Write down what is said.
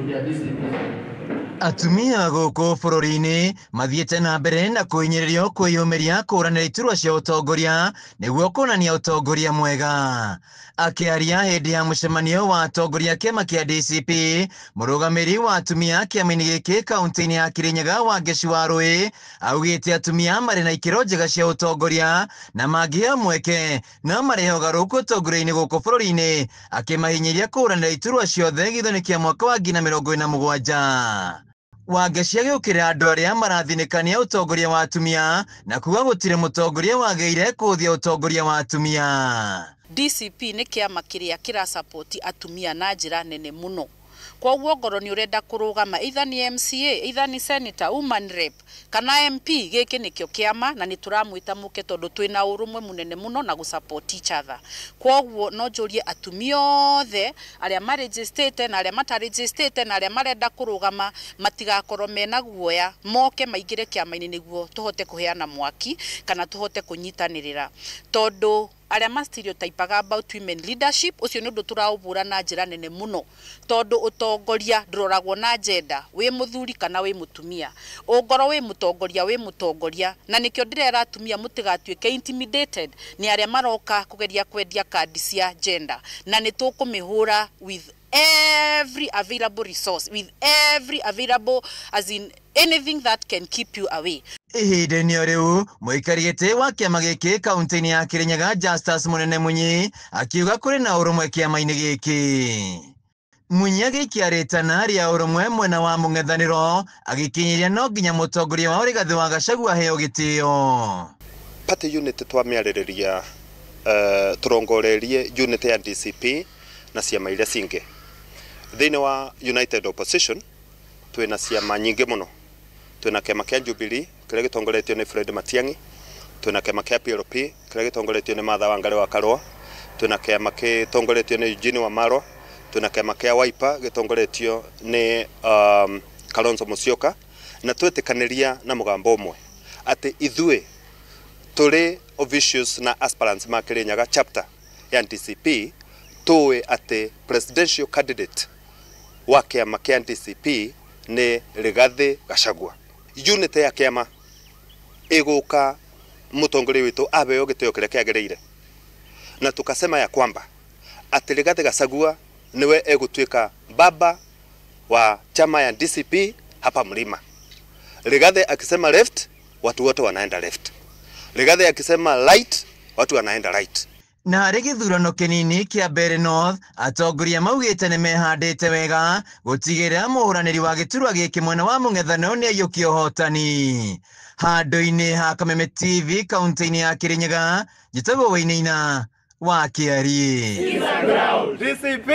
Ya DCP. Atumia gũkũ bũrũri-inĩ mathiĩte na mbere na kũhinyĩrĩrio kwĩyũmĩria kũũranĩra iturwa cia ũtongoria nĩguo kuonania ũtongoria mwega. Akĩaria hĩndĩ ya mũcemanio wa atongoria kĩama kĩa DCP, mũrũgamĩrĩri wa atumia kĩama-inĩ gĩkĩ kaunti-inĩ ya Kirinyaga Wangeci Warũĩ augĩte atumia marĩ na ikĩro njega cia ũtongoria na mangĩheo mweke no marehe ũgarũrũku ũtongoria-inĩ gũkũ bũrũri-inĩ, akĩmahinyĩria kũũranĩra iturwa ciothe gĩthurano kĩa mwaka wa 2027. Wangeci agĩũkĩrĩra andũ arĩa marathinĩkania ũtongoria wa atumia na kuga gũtirĩ mũtongoria wagĩrĩire kũhũthia ũtongoria wa atumia. DCP nĩ kĩama kĩrĩa kĩrasapoti atumia na njĩra nene mũno. Koguo ngorwo nĩ ũrenda kũrũgama either nĩ MCA, either nĩ senator, woman rep kana MP, gĩkĩ nĩkĩo kĩama na nĩ tũramwĩta mũke tondũ twĩna ũrũmwe mũnene mũno na gũ support each other. Koguo no njũrie atumia othe arĩa marĩnjĩstĩte na arĩa matarĩnjĩstĩte na arĩa marenda kũrũgama matigakorwo mena guoya, moke maingĩre kĩama-inĩ nĩguo tũhote kũheana mwaki kana tũhote kũnyitanĩrĩra, tondũ arĩa ma stereotypaga about women leadership ũcio nĩ ũndũ tũraũbũra na njĩra nene mũno, tondũ ũtongoria ndũroragwo na gender, wĩ mũthuri kana wĩ mũtumia, ũngorwo wĩ mũtongoria wĩ mũtongoria. Na nĩkĩo ndĩrera atumia mũtigatuĩke intimidated nĩ arĩa maroka kũgeria kwendia kandi cia gender, na nĩ tũkũmĩhũra with every available resource, with every available, as in anything that can keep you away. Ihinda-inĩ o rĩu mũikari gĩtĩ wa kĩama gĩkĩ kaunti-inĩ ya Kirinyaga Justus Mũnene Munyi akiuga kũrĩ na ũrũmwe kĩama-inĩ gĩkĩ. Munyi agĩikia rĩtana rĩa ũrũmwe mwena wa mũng'ethanĩro agĩkinyĩria no nginya mũtongoria wa Rigathĩ wa Gachagua aheo gĩtĩo. Party unit twamĩarĩrĩria tũrongorerie unit ya DCP na ciama iria cingĩ. Thĩinĩ wa United Opposition twĩna ciama nyingĩ mũno. Twĩna kĩama kĩa Jubilee kĩrĩa gĩtongoretio nĩ Fred Matiang'i, twĩna kĩama kĩa PLP kĩrĩa gĩtongoretio nĩ Martha Wangari wa Karua, twĩna kĩama gĩtongoretio nĩ Eugene Wamalwa, twĩna kĩama kĩa Wiper gĩtongoretio nĩ Kalonzo Musyoka, na twetĩkanĩria na mũgambo ũmwe atĩ ithuĩ tũrĩ officials na aspirants ma Kirinyaga chapter ya DCP tũĩ atĩ presidential candidate wa kĩama kĩa DCP nĩ Rigathĩ Gachagua. Unit ya kĩama ĩgũka mũtongoria witũ aheo gĩtĩo kĩrĩa kĩagĩrĩire, na tukasema ya kwamba atĩ Rigathĩ Gachagua niwe egũtuĩka baba wa chama ya DCP hapa mlima. Rigathĩ akisema left, watu wote wanaenda left. Rigathĩ akisema right, watu wanaenda right. Na harĩ gĩthurano kĩnini kĩa Mbeere North, atongoria maugĩte nĩ mehandĩte wega gũtigĩrĩra mũhũranĩri wa gĩturwa gĩkĩ mwena wa mũng'ethanĩro nĩ aiyũkia ũhotani. Handũ-inĩ ha Kameme TV kaunti-inĩ ya Kirinyaga, njĩtagwo Wainaina wa Kĩariĩ. DCP!